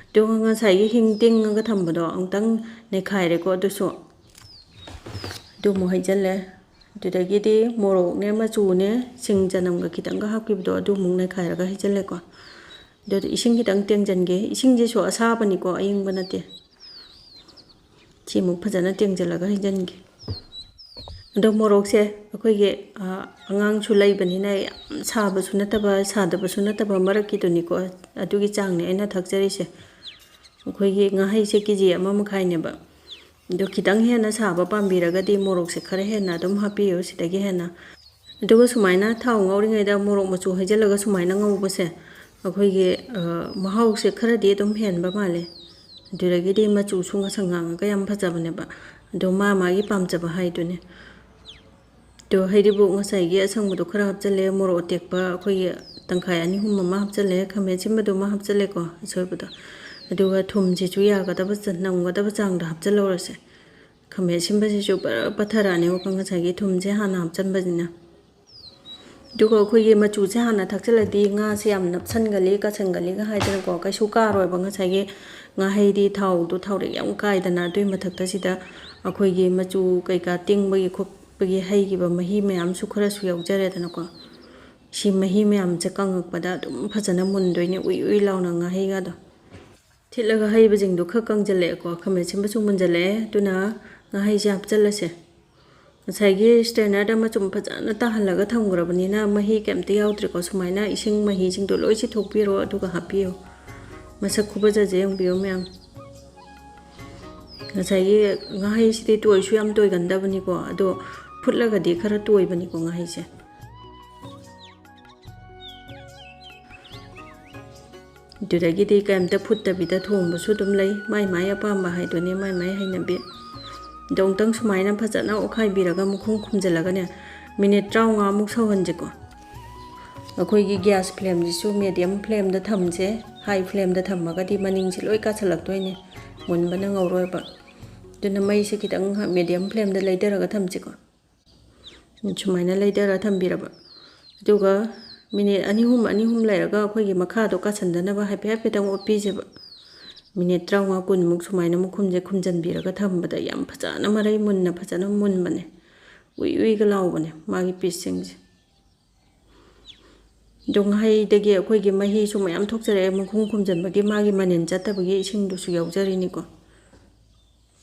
ꯑꯗꯨꯒ ꯉꯁꯥꯏꯒꯤ ꯍꯤꯡ ꯇꯤꯡꯉꯒ ꯊꯝꯕꯗꯣ ꯑꯃꯨꯛꯇꯪ ꯅꯩꯈꯥꯏꯔꯦꯀꯣ, ꯑꯗꯨꯁꯨ꯫ ꯑꯗꯨ ꯑꯃꯨꯛ ꯍꯩꯖꯤꯜꯂꯦ꯫ ꯑꯗꯨꯗꯒꯤꯗꯤ ꯃꯣꯔꯣꯛꯅꯦ, ꯃꯆꯨꯅꯦ, ꯁꯤꯡ ꯆꯅꯝꯒ ꯈꯤꯇꯪꯒ ꯍꯥꯞꯈꯤꯕꯗꯣ ꯑꯗꯨ ꯑꯃꯨꯛ ꯅꯩꯈꯥꯏꯔꯒ ꯍꯩꯖꯤꯜꯂꯦꯀꯣ꯫ ꯑꯗꯨꯗ ꯏꯁꯤꯡ ꯈꯤꯇꯪ ꯇꯦꯡꯁꯤꯟꯒꯦ꯫ ꯏꯁꯤꯡꯁꯤꯁꯨ ꯑꯁꯥꯕꯅꯤꯀꯣ, ꯑꯏꯪꯕ ꯅꯠꯇꯦ꯫ ꯁꯤꯃꯨꯛ ꯐꯖꯅ ꯇꯦꯡꯁꯤꯜꯂꯒ ꯍꯩꯖꯤꯟꯒꯦ꯫ ꯑꯗꯣ ꯃꯣꯔꯣꯛꯁꯦ ꯑꯩꯈꯣꯏꯒꯤ, ꯑ, ꯑꯉꯥꯡꯁꯨ ꯂꯩꯕꯅꯤꯅ ꯌꯥꯝ ꯁꯥꯕꯁꯨ ꯅꯠꯇꯕ, ꯁꯥꯗꯕꯁꯨ ꯅꯠꯇꯕ ꯃꯔꯛꯀꯤꯗꯨꯅꯤꯀꯣ꯫ ꯑꯗꯨꯒꯤ ꯆꯥꯡꯅꯦ ꯑꯩꯅ ꯊꯥꯛꯆꯔꯤꯁꯦ꯫ ꯑꯩꯈꯣꯏꯒꯤ ꯉꯥꯍꯩꯁꯦ KG ꯑꯃ ꯃꯈꯥꯏꯅꯦꯕ꯫ ꯑꯗꯣ ꯈꯤꯇꯪ ꯍꯦꯟꯅ ꯁꯥꯕ ꯄꯥꯝꯕꯤꯔꯒꯗꯤ ꯃꯣꯔꯣꯛꯁꯦ ꯈꯔ ꯍꯦꯟꯅ ꯑꯗꯨꯝ ꯍꯥꯞꯄꯤꯌꯨ ꯁꯤꯗꯒꯤ ꯍꯦꯟꯅ꯫ ꯑꯗꯨꯒ ꯁꯨꯃꯥꯏꯅ ꯊꯥꯎ ꯉꯧꯔꯤꯉꯩꯗ ꯃꯣꯔꯣꯛ ꯃꯆꯨ ꯍꯩꯖꯤꯜꯂꯒ ꯁꯨꯃꯥꯏꯅ ꯉꯧꯕꯁꯦ ꯑꯩꯈꯣꯏꯒꯤ, ꯑ, ꯃꯍꯥꯎꯁꯦ ꯈꯔꯗꯤ ꯑꯗꯨꯝ ꯍꯦꯟꯕ ꯃꯥꯜꯂꯦ꯫ ꯑꯗꯨꯗꯒꯤꯗꯤ ꯃꯆꯨꯁꯨ ꯉꯁꯪ ꯉꯥꯡꯉꯒ ꯌꯥꯝ ꯐꯖꯕꯅꯦꯕ꯫ ꯑꯗꯣ ꯃꯥ ꯃꯥꯒꯤ ꯄꯥꯝꯖꯕ ꯍꯥꯏꯗꯨꯅꯦ꯫ ꯑꯗꯣ ꯍꯩꯔꯤꯕꯣꯞ ꯉꯁꯥꯏꯒꯤ ꯑꯁꯪꯕꯗꯣ ꯈꯔ ꯍꯥꯞꯆꯤꯜꯂꯦ, ꯃꯣꯔꯣꯛ ꯑꯇꯦꯛꯄ ꯑꯩꯈꯣꯏꯒꯤ ꯇꯪꯈꯥꯏ ꯑꯅꯤ ꯑꯍꯨꯝ ꯑꯃ ꯍꯥꯞꯆꯤꯜꯂꯦ, ꯈꯥꯃꯦꯟ ꯑꯁꯤꯟꯕꯗꯨ ꯑꯃ ꯍꯥꯞꯆꯤꯜꯂꯦꯀꯣ, ꯑꯁꯣꯏꯕꯗꯣ꯫ ꯑꯗꯨꯒ ꯊꯨꯝꯁꯤꯁꯨ ꯌꯥꯒꯗꯕ ꯆ-, ꯅꯝꯒꯗꯕ ꯆꯥꯡꯗ ꯍꯥꯞꯆꯤꯜꯍꯧꯔꯁꯦ꯫ ꯈꯥꯃꯦꯟ ꯑꯁꯤꯟꯕꯁꯤꯁꯨ ꯄꯨꯔꯥ ꯄꯠꯊꯔꯛꯑꯅꯦꯕꯀꯣ, ꯉꯁꯥꯏꯒꯤ ꯊꯨꯝꯁꯦ ꯍꯥꯟꯅ ꯍꯥꯞꯆꯤꯟꯕꯁꯤꯅ꯫ ꯑꯗꯨꯒ ꯑꯩꯈꯣꯏꯒꯤ ꯃꯆꯨꯁꯦ ꯍꯥꯟꯅ ꯊꯥꯛꯆꯤꯜꯂꯗꯤ ꯉꯥꯁꯦ ꯌꯥꯝ ꯅꯞꯁꯟꯒꯜꯂꯤ, ꯀꯥꯁꯟꯒꯜꯂꯤꯒ ꯍꯥꯏꯗꯅꯀꯣ, ꯀꯩꯁꯨ ꯀꯥꯔꯣꯏꯕ꯫ ꯉꯁꯥꯏꯒꯤ ꯉꯥꯍꯩꯗꯤ ꯊꯥꯎꯗꯣ ꯊꯥꯎꯔꯦꯛ ꯌꯥꯝ ꯀꯥꯏꯗꯅ, ꯑꯗꯨꯏ ꯃꯊꯛꯇ ꯁꯤꯗ ꯑꯩꯈꯣꯏꯒꯤ ꯃꯆꯨ ꯀꯩꯀꯥ ꯇꯤꯡꯕꯒꯤ ꯈꯣꯠꯄꯒꯤ ꯍꯩꯈꯤꯕ ꯃꯍꯤ ꯃꯌꯥꯝꯁꯨ ꯈꯔꯁꯨ ꯌꯥꯎꯖꯔꯦꯗꯅꯀꯣ꯫ ꯁꯤ ꯃꯍꯤ ꯃꯌꯥꯝꯁꯦ ꯀꯪꯉꯛꯄꯗ ꯑꯗꯨꯝ ꯐꯖꯅ ꯃꯨꯟꯗꯣꯏꯅꯦ, ꯎꯏ ꯎꯏ ꯂꯥꯎꯅ ꯉꯥꯍꯩꯒꯗꯣ꯫ ꯊꯤꯠꯂꯒ ꯍꯩꯕꯁꯤꯡꯗꯣ ꯈꯔ ꯀꯪꯁꯤꯜꯂꯛꯑꯦꯀꯣ, ꯈꯥꯃꯦꯟ ꯑꯁꯤꯟꯕꯁꯨ ꯃꯨꯟꯖꯜꯂꯛꯑꯦ꯫ ꯑꯗꯨꯅ ꯉꯥꯍꯩꯁꯦ ꯍꯥꯞꯆꯤꯜꯂꯁꯦ꯫ ꯉꯁꯥꯏꯒꯤ ꯁ꯭ꯇ꯭ꯔꯦꯅꯔꯗ ꯃꯆꯨꯝ ꯐꯖꯅ ꯇꯥꯍꯜꯂꯒ ꯊꯝꯈ꯭ꯔꯕꯅꯤꯅ ꯃꯍꯤ ꯀꯩꯝꯇ ꯌꯥꯎꯗ꯭ꯔꯦꯀꯣ꯫ ꯁꯨꯃꯥꯏꯅ ꯏꯁꯤꯡ ꯃꯍꯤꯁꯤꯡꯗꯣ ꯂꯣꯏ ꯆꯤꯊꯣꯛꯄꯤꯔꯣ, ꯑꯗꯨꯒ ꯍꯥꯞꯄꯤꯌꯨ꯫ ꯃꯁꯛ ꯈꯨꯐꯖꯁꯦ ꯌꯦꯡꯕꯤꯌꯨ ꯃꯌꯥꯝ꯫ ꯉꯁꯥꯏꯒꯤ ꯉꯥꯍꯩꯁꯤꯗꯤ ꯇꯣꯏꯁꯨ ꯌꯥꯝ ꯇꯣꯏꯒꯟꯗꯕꯅꯤꯀꯣ, ꯑꯗꯣ ꯐꯨꯠꯂꯒꯗꯤ ꯈꯔ ꯇꯣꯏꯕꯅꯤꯀꯣ ꯉꯥꯍꯩꯁꯦ꯫ ꯑꯗꯨꯗꯒꯤꯗꯤ ꯀꯩꯝꯇ ꯐꯨꯠꯇꯕꯤꯗ ꯊꯣꯡꯕꯁꯨ ꯑꯗꯨꯝ ꯂꯩ, ꯃꯥꯏ ꯃꯥꯏ ꯑꯄꯥꯝꯕ ꯍꯥꯏꯗꯨꯅꯤ, ꯃꯥꯏ ꯃꯥꯏ ꯍꯩꯅꯕꯤ꯫ ꯑꯗꯣ ꯑꯃꯨꯛꯇꯪ ꯁꯨꯃꯥꯏꯅ ꯐꯖꯅ ꯑꯣꯠꯈꯥꯏꯕꯤꯔꯒ ꯃꯈꯨꯝ ꯈꯨꯝꯖꯤꯜꯂꯒꯅꯦ, ꯃꯤꯅꯤꯠ ꯇꯔꯥꯃꯉꯥꯃꯨꯛ ꯁꯧꯍꯟꯁꯤꯀꯣ꯫ ꯑꯩꯈꯣꯏꯒꯤ ꯒ꯭ꯌꯥꯁ ꯐ꯭ꯂꯦꯝꯁꯤꯁꯨ ꯃꯦꯗꯤꯌꯝ ꯐ꯭ꯂꯦꯝꯗ ꯊꯝꯁꯦ꯫ ꯍꯥꯏ ꯐ꯭ꯂꯦꯝꯗ ꯊꯝꯃꯒꯗꯤ ꯃꯅꯤꯡꯁꯦ ꯂꯣꯏ ꯀꯥꯁꯜꯂꯛꯇꯣꯏꯅꯦ, ꯃꯨꯟꯕ ꯅꯪꯍꯧꯔꯣꯏꯕ꯫ ꯑꯗꯨꯅ ꯃꯩꯁꯦ ꯈꯤꯇꯪ ꯃꯦꯗꯤꯌꯝ ꯐ꯭ꯂꯦꯝꯗ ꯂꯩꯊꯔꯒ ꯊꯝꯁꯤꯀꯣ꯫ ꯁꯨꯃꯥꯏꯅ ꯂꯩꯊꯔ ꯊꯝꯕꯤꯔꯕ꯫ ꯑꯗꯨꯒ ꯃꯤꯅꯤꯠ ꯑꯅꯤ ꯑꯍꯨꯝ, ꯑꯅꯤ ꯑꯍꯨꯝ ꯂꯩꯔꯒ ꯑꯩꯈꯣꯏꯒꯤ ꯃꯈꯥꯗꯣ ꯀꯥꯁꯟꯗꯅꯕ ꯍꯥꯏꯐꯦꯠ ꯍꯥꯏꯐꯦꯠꯇꯪ ꯑꯣꯠꯄꯤꯁꯦꯕ꯫ ꯃꯤꯅꯤꯠ ꯇꯔꯥꯃꯉꯥ ꯀꯨꯟꯃꯨꯛ ꯁꯨꯃꯥꯏꯅ ꯃꯈꯨꯝꯁꯦ ꯈꯨꯝꯖꯤꯟꯕꯤꯔꯒ ꯊꯝꯕꯗ ꯌꯥꯝ ꯐꯖꯅ ꯃꯔꯩ ꯃꯨꯟꯅ ꯐꯖꯅ ꯃꯨꯟꯕꯅꯦ꯫ ꯎꯏ ꯎꯏꯒ ꯂꯥꯎꯕꯅꯦ ꯃꯥꯒꯤ ꯄꯤꯁꯁꯤꯡꯁꯦ꯫ ꯑꯗꯣ ꯉꯥꯍꯩꯗꯒꯤ ꯑꯩꯈꯣꯏꯒꯤ ꯃꯍꯤꯁꯨ ꯃꯌꯥꯝ ꯊꯣꯛꯆꯔꯛꯑꯦ, ꯃꯈꯨꯝ ꯈꯨꯝꯖꯤꯟꯕꯒꯤ ꯃꯥꯒꯤ ꯃꯅꯤꯟ ꯆꯠꯇꯕꯒꯤ ꯏꯁꯤꯡꯗꯨꯁꯨ ꯌꯥꯎꯖꯔꯤꯅꯤꯀꯣ꯫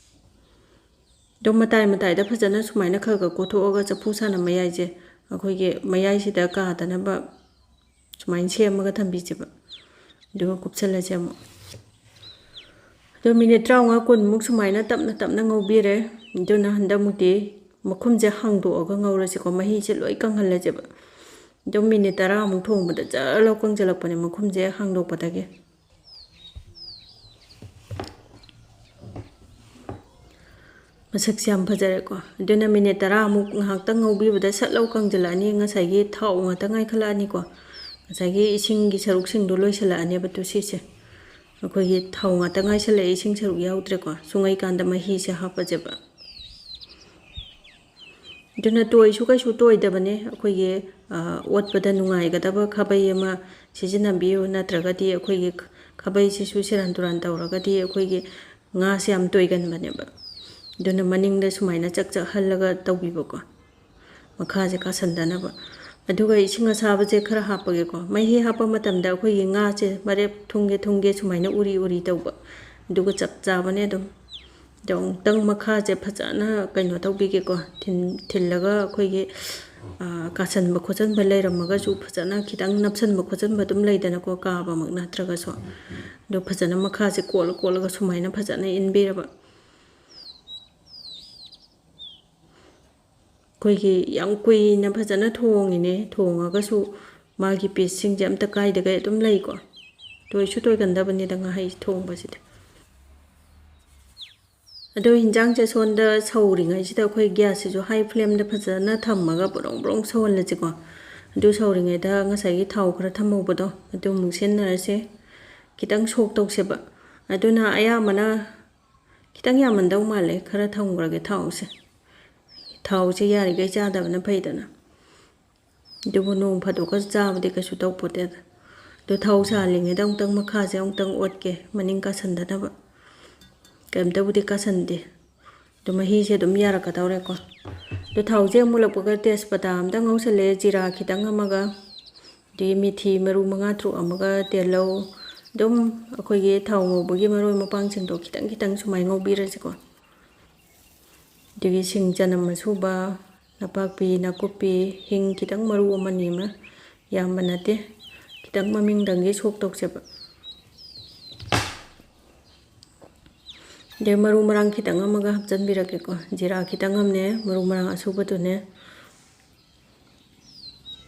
ꯑꯗꯣ ꯃꯇꯥꯏ ꯃꯇꯥꯏꯗ ꯐꯖꯅ ꯁꯨꯃꯥꯏꯅ ꯈꯔ ꯈꯔ ꯀꯣꯠꯊꯣꯛꯑꯒ ꯆꯐꯨ ꯁꯥꯅ ꯃꯌꯥꯏꯁꯦ, ꯑꯩꯈꯣꯏꯒꯤ ꯃꯌꯥꯏꯁꯤꯗ ꯀꯥꯗꯅꯕ ꯁꯨꯃꯥꯏꯅ ꯁꯦꯝꯃꯒ ꯊꯝꯕꯤꯁꯦꯕ꯫ ꯑꯗꯨꯒ ꯀꯨꯞꯁꯜꯂꯁꯦ ꯑꯃꯨꯛ꯫ ꯑꯗꯣ ꯃꯤꯅꯤꯠ ꯇꯔꯥꯃꯉꯥ ꯀꯨꯟꯃꯨꯛ ꯁꯨꯃꯥꯏꯅ ꯇꯞꯅ ꯇꯞꯅ ꯉꯧꯕꯤꯔꯦ꯫ ꯑꯗꯨꯅ ꯍꯟꯗꯛꯃꯨꯛꯇꯤ ꯃꯈꯨꯝꯁꯦ ꯍꯥꯡꯗꯣꯛꯑꯒ ꯉꯧꯔꯁꯤꯀꯣ, ꯃꯍꯤꯁꯦ ꯂꯣꯏ ꯀꯪꯍꯜꯂꯁꯦꯕ꯫ ꯑꯗꯨꯝ ꯃꯤꯅꯤꯠ ꯇꯔꯥꯃꯨꯛ ꯊꯣꯡꯕꯗ ꯖꯔ ꯂꯧ ꯀꯪꯁꯤꯜꯂꯛꯄꯅꯦ ꯃꯈꯨꯝꯁꯦ ꯍꯥꯡꯗꯣꯛꯄꯗꯒꯤ꯫ ꯃꯁꯛꯁꯦ ꯌꯥꯝ ꯐꯖꯔꯦꯀꯣ꯫ ꯑꯗꯨꯅ ꯃꯤꯅꯤꯠ ꯇꯔꯥꯃꯨꯛ ꯉꯥꯏꯍꯥꯛꯇꯪ ꯉꯧꯕꯤꯕꯗ ꯁꯠ ꯂꯧ ꯀꯪꯁꯤꯜꯂꯛꯑꯅꯤ꯫ ꯉꯁꯥꯏꯒꯤ ꯊꯥꯎ ꯉꯥꯛꯇ ꯉꯥꯏꯈꯠꯂꯛꯑꯅꯤꯀꯣ꯫ ꯉꯁꯥꯏꯒꯤ ꯏꯁꯤꯡꯒꯤ ꯁꯔꯨꯛꯁꯤꯡꯗꯣ ꯂꯣꯏꯁꯤꯜꯂꯛꯑꯅꯦꯕ ꯇꯨ ꯁꯤꯁꯦ꯫ ꯑꯩꯈꯣꯏꯒꯤ ꯊꯥꯎ ꯉꯥꯛꯇ ꯉꯥꯏꯁꯤꯜꯂꯛꯑꯦ, ꯏꯁꯤꯡ ꯁꯔꯨꯛ ꯌꯥꯎꯗ꯭ꯔꯦꯀꯣ꯫ ꯁꯨꯡꯉꯩꯀꯥꯟꯗ ꯃꯍꯤꯁꯦ ꯍꯥꯞꯄꯁꯦꯕ꯫ ꯑꯗꯨꯅ ꯇꯣꯏꯁꯨ ꯀꯩꯁꯨ ꯇꯣꯏꯗꯕꯅꯦ꯫ ꯑꯩꯈꯣꯏꯒꯤ, ꯑ, ꯑꯣꯠꯄꯗ ꯅꯨꯡꯉꯥꯏꯒꯗꯕ ꯈꯥꯕꯩ ꯑꯃ ꯁꯤꯖꯤꯟꯅꯕꯤꯌꯨ, ꯅꯠꯇ꯭ꯔꯒꯗꯤ ꯑꯩꯈꯣꯏꯒꯤ ꯈꯥꯕꯩꯁꯤꯁꯨ ꯁꯦꯔꯥꯟ ꯇꯨꯔꯥꯟ ꯇꯧꯔꯒꯗꯤ ꯑꯩꯈꯣꯏꯒꯤ ꯉꯥꯁꯦ ꯌꯥꯝ ꯇꯣꯏꯒꯟꯕꯅꯦꯕ꯫ ꯑꯗꯨꯅ ꯃꯅꯤꯡꯗ ꯁꯨꯃꯥꯏꯅ ꯆꯛ ꯆꯛ ꯍꯜꯂꯒ ꯇꯧꯕꯤꯕꯀꯣ, ꯃꯈꯥꯁꯦ ꯀꯥꯁꯟꯗꯅꯕ꯫ ꯑꯗꯨꯒ ꯏꯁꯤꯡ ꯑꯁꯥꯕꯁꯦ ꯈꯔ ꯍꯥꯞꯄꯒꯦꯀꯣ꯫ ꯃꯍꯤ ꯍꯥꯞꯄ ꯃꯇꯝꯗ ꯑꯩꯈꯣꯏꯒꯤ ꯉꯥꯁꯦ ꯃꯔꯦꯞ ꯊꯨꯡꯒꯦ ꯊꯨꯡꯒꯦ ꯁꯨꯃꯥꯏꯅ ꯎꯔꯤ ꯎꯔꯤ ꯇꯧꯕ, ꯑꯗꯨꯒ ꯆꯞ ꯆꯥꯕꯅꯦ ꯑꯗꯨꯝ꯫ ꯑꯗꯣ ꯑꯃꯨꯛꯇꯪ ꯃꯈꯥꯁꯦ ꯐꯖꯅ ꯀꯩꯅꯣ ꯇꯧꯕꯤꯒꯦꯀꯣ, ꯊꯤꯟ-, ꯊꯤꯜꯂꯒ ꯑꯩꯈꯣꯏꯒꯤ, ꯑ, ꯀꯥꯁꯟꯕ ꯈꯣꯠꯆꯟꯕ ꯂꯩꯔꯝꯃꯒꯁꯨ ꯐꯖꯅ ꯈꯤꯇꯪ ꯅꯞꯁꯟꯕ ꯈꯣꯠꯆꯟꯕ ꯑꯗꯨꯝ ꯂꯩꯗꯅꯀꯣ, ꯀꯥꯕꯃꯛ ꯅꯠꯇ꯭ꯔꯒꯁꯨ꯫ ꯑꯗꯣ ꯐꯖꯅ ꯃꯈꯥꯁꯦ ꯀꯣꯠꯂ ꯀꯣꯠꯂꯒ ꯁꯨꯃꯥꯏꯅ ꯐꯖꯅ ꯏꯟꯕꯤꯔꯕ꯫ ꯑꯩꯈꯣꯏꯒꯤ ꯌꯥꯝ ꯀꯨꯏꯅ ꯐꯖꯅ ꯊꯣꯡꯉꯤꯅꯦ, ꯊꯣꯡꯉꯒꯁꯨ ꯃꯥꯒꯤ ꯄꯤꯁꯁꯤꯡꯁꯦ ꯑꯝꯇ ꯀꯥꯏꯗꯈꯩ ꯑꯗꯨꯝ ꯂꯩꯀꯣ꯫ ꯇꯣꯏꯁꯨ ꯇꯣꯏꯒꯟꯗꯕꯅꯤꯗ ꯉꯥꯍꯩ ꯊꯣꯡꯕꯁꯤꯗꯤ꯫ ꯑꯗꯣ ꯍꯤꯟꯖꯥꯡꯁꯦ ꯁꯣꯝꯗ ꯁꯧꯔꯤꯉꯩꯁꯤꯗ ꯑꯩꯈꯣꯏ ꯒ꯭ꯌꯥꯁꯁꯤꯁꯨ ꯍꯥꯏ ꯐ꯭ꯂꯦꯝꯗ ꯐꯖꯅ ꯊꯝꯃꯒ ꯕ꯭ꯔꯣꯡ ꯕ꯭ꯔꯣꯡ ꯁꯧꯍꯜꯂꯁꯤꯀꯣ꯫ ꯑꯗꯨ ꯁꯧꯔꯤꯉꯩꯗ ꯉꯁꯥꯏꯒꯤ ꯊꯥꯎ ꯈꯔ ꯊꯝꯍꯧꯕꯗꯣ ꯑꯗꯨ ꯑꯃꯨꯛ ꯁꯤꯖꯤꯟꯅꯔꯁꯦ꯫ ꯈꯤꯇꯪ ꯁꯣꯛ ꯇꯧꯁꯦꯕ꯫ ꯑꯗꯨꯅ ꯑꯌꯥꯝꯕꯅ ꯈꯤꯇꯪ ꯌꯥꯝꯃꯟꯗꯧ ꯃꯥꯜꯂꯦ, ꯈꯔ ꯊꯝꯈ꯭ꯔꯒꯦ ꯊꯥꯎꯁꯦ꯫ ꯊꯥꯎꯁꯦ ꯌꯥꯔꯤꯈꯩ ꯆꯥꯗꯕꯅ ꯐꯩꯗꯅ꯫ ꯑꯗꯨꯕꯨ ꯅꯣꯡ ꯐꯥꯗꯣꯛꯀ ꯆꯥꯕꯗꯤ ꯀꯩꯁꯨ ꯇꯧꯄꯣꯠꯇꯦꯗ꯫ ꯑꯗꯣ ꯊꯥꯎ ꯁꯥꯍꯜꯂꯤꯉꯩꯗ ꯑꯃꯨꯛꯇꯪ ꯃꯈꯥꯁꯦ ꯑꯃꯨꯛꯇꯪ ꯑꯣꯠꯀꯦ, ꯃꯅꯤꯡ ꯀꯥꯁꯟꯗꯅꯕ꯫ ꯀꯩꯝꯇꯕꯨꯗꯤ ꯀꯥꯁꯟꯗꯦ꯫ ꯑꯗꯣ ꯃꯍꯤꯁꯦ ꯑꯗꯨꯝ ꯌꯥꯔꯛꯀꯗꯧꯔꯦꯀꯣ꯫ ꯑꯗꯣ ꯊꯥꯎꯁꯦ ꯃꯨꯜꯂꯛꯄꯒ ꯇꯦꯖꯄꯇꯥ ꯑꯃꯇꯪ ꯉꯧꯁꯜꯂꯦ, ꯖꯤꯔꯥ ꯈꯤꯇꯪ ꯑꯃꯒ, ꯑꯗꯒꯤ ꯃꯤꯊꯤ ꯃꯔꯨ ꯃꯉꯥ ꯇꯔꯨꯛ ꯑꯃꯒ, ꯇꯤꯜꯍꯧ, ꯑꯗꯨꯝ ꯑꯩꯈꯣꯏꯒꯤ ꯊꯥꯎ ꯉꯧꯕꯒꯤ ꯃꯔꯣꯏ ꯃꯄꯥꯡꯁꯤꯡꯗꯣ ꯈꯤꯇꯪ ꯈꯤꯇꯪ ꯁꯨꯃꯥꯏꯅ ꯉꯧꯕꯤꯔꯁꯤꯀꯣ꯫ ꯑꯗꯒꯤ ꯁꯤꯡ, ꯆꯅꯝ ꯑꯁꯨꯕ, ꯅꯄꯥꯛꯄꯤ, ꯅꯥꯀꯨꯞꯄꯤ, ꯍꯤꯡ ꯈꯤꯇꯪ ꯃꯔꯨ ꯑꯃꯅꯤ ꯑꯃ, ꯌꯥꯝꯕ ꯅꯠꯇꯦ, ꯈꯤꯇꯪ ꯃꯃꯤꯡꯗꯪꯒꯤ ꯁꯣꯛ ꯇꯧꯁꯦꯕ꯫ ꯑꯗꯩ ꯃꯔꯨ ꯃꯔꯥꯡ ꯈꯤꯇꯪ ꯑꯃꯒ ꯍꯥꯞꯆꯤꯟꯕꯤꯔꯛꯀꯦꯀꯣ, ꯖꯤꯔꯥ ꯈꯤꯇꯪ ꯑꯃꯅꯦ, ꯃꯔꯨ ꯃꯔꯥꯡ ꯑꯁꯨꯕꯗꯨꯅꯦ꯫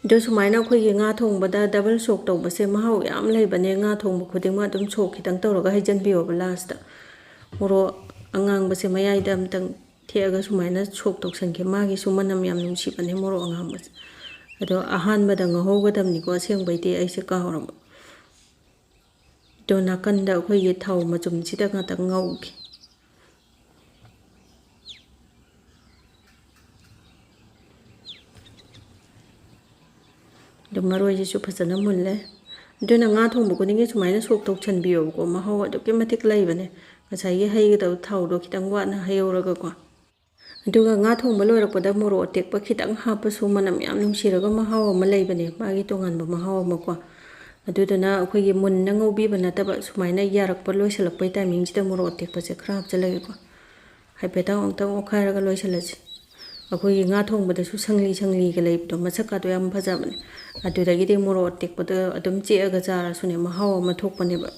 ꯑꯗꯣ ꯁꯨꯃꯥꯏꯅ ꯑꯩꯈꯣꯏꯒꯤ ꯉꯥ ꯊꯣꯡꯕꯗ ꯗꯕꯜ ꯁꯣꯛ ꯇꯧꯕꯁꯦ ꯃꯍꯥꯎ ꯌꯥꯝ ꯂꯩꯕꯅꯦ꯫ ꯉꯥ ꯊꯣꯡꯕ ꯈꯨꯗꯤꯡꯃꯛ ꯑꯗꯨꯝ ꯁꯣꯛ ꯈꯤꯇꯪ ꯇꯧꯔꯒ ꯍꯩꯖꯤꯟꯕꯤꯌꯣꯕ ꯂꯥꯁꯇ꯫ ꯃꯣꯔꯣꯛ ꯑꯉꯥꯡꯕꯁꯦ ꯃꯌꯥꯏꯗ ꯑꯝꯇꯪ ꯊꯦꯛꯑꯒ ꯁꯨꯃꯥꯏꯅ ꯁꯣꯛ ꯇꯧꯁꯟꯒꯦ꯫ ꯃꯥꯒꯤꯁꯨ ꯃꯅꯝ ꯌꯥꯝ ꯅꯨꯡꯁꯤꯕꯅꯦ ꯃꯣꯔꯣꯛ ꯑꯉꯥꯡꯕꯁꯦ꯫ ꯑꯗꯣ ꯑꯍꯥꯟꯕꯗ ꯉꯧꯍꯧꯒꯗꯕꯅꯤꯀꯣ, ꯑꯁꯦꯡꯕꯩꯗꯤ ꯑꯩꯁꯦ ꯀꯥꯎꯔꯕ꯫ ꯑꯗꯣ ꯅꯥꯀꯟꯗ ꯑꯩꯈꯣꯏꯒꯤ ꯊꯥꯎ ꯃꯆꯨꯝꯁꯤꯗ ꯉꯥꯛꯇꯪ ꯉꯧꯒꯦ꯫ ꯃꯔꯣꯏꯁꯤꯁꯨ ꯐꯖꯅ ꯃꯨꯜꯂꯦ꯫ ꯑꯗꯨꯅ ꯉꯥ ꯊꯣꯡꯕ ꯈꯨꯗꯤꯡꯒꯤ ꯁꯨꯃꯥꯏꯅ ꯁꯣꯛ ꯇꯧꯁꯟꯕꯤꯌꯣꯕꯀꯣ, ꯃꯍꯥꯎ ꯑꯗꯨꯛꯀꯤ ꯃꯇꯤꯛ ꯂꯩꯕꯅꯦ꯫ ꯉꯁꯥꯏꯒꯤ ꯍꯩꯒꯗꯕ ꯊꯥꯎꯗꯣ ꯈꯤꯇꯪ ꯋꯥꯠꯅ ꯍꯩꯍꯧꯔꯒꯀꯣ꯫ ꯑꯗꯨꯒ ꯉꯥ ꯊꯣꯡꯕ ꯂꯣꯏꯔꯛꯄꯗ ꯃꯣꯔꯣꯛ ꯑꯇꯦꯛꯄ ꯈꯤꯇꯪ ꯍꯥꯞꯄꯁꯨ ꯃꯅꯝ ꯌꯥꯝ ꯅꯨꯡꯁꯤꯔꯒ ꯃꯍꯥꯎ ꯑꯃ ꯂꯩꯕꯅꯦ, ꯃꯥꯒꯤ ꯇꯣꯉꯥꯟꯕ ꯃꯍꯥꯎ ꯑꯃꯀꯣ꯫ ꯑꯗꯨꯗꯨꯅ ꯑꯩꯈꯣꯏꯒꯤ ꯃꯨꯟꯅ ꯉꯧꯕꯤꯕ ꯅꯠꯇꯕ, ꯁꯨꯃꯥꯏꯅ ꯌꯥꯔꯛꯄ ꯂꯣꯏꯁꯤꯜꯂꯛꯄꯩ ꯇꯥꯏꯃꯤꯡꯁꯤꯗ ꯃꯣꯔꯣꯛ ꯑꯇꯦꯛꯄꯁꯦ ꯈꯔ ꯍꯥꯞꯆꯤꯜꯂꯒꯦꯀꯣ꯫ ꯍꯥꯏꯐꯦꯠꯇꯪ ꯑꯃꯨꯛꯇꯪ ꯑꯣꯠꯈꯥꯏꯔꯒ ꯂꯣꯏꯁꯤꯜꯂꯁꯤ꯫ ꯑꯩꯈꯣꯏꯒꯤ ꯉꯥ ꯊꯣꯡꯕꯗꯁꯨ ꯁꯪꯂꯤ ꯁꯪꯂꯤꯒ ꯂꯩꯕꯗꯣ, ꯃꯁꯛꯀꯥꯗꯣ ꯌꯥꯝ ꯐꯖꯕꯅꯦ꯫ ꯑꯗꯨꯗꯒꯤꯗꯤ ꯃꯣꯔꯣꯛ ꯑꯇꯦꯛꯄꯗꯣ ꯑꯗꯨꯝ ꯆꯤꯛꯑꯒ ꯆꯥꯔꯁꯨꯅꯦ, ꯃꯍꯥꯎ ꯑꯃ ꯊꯣꯛꯄꯅꯦꯕ꯫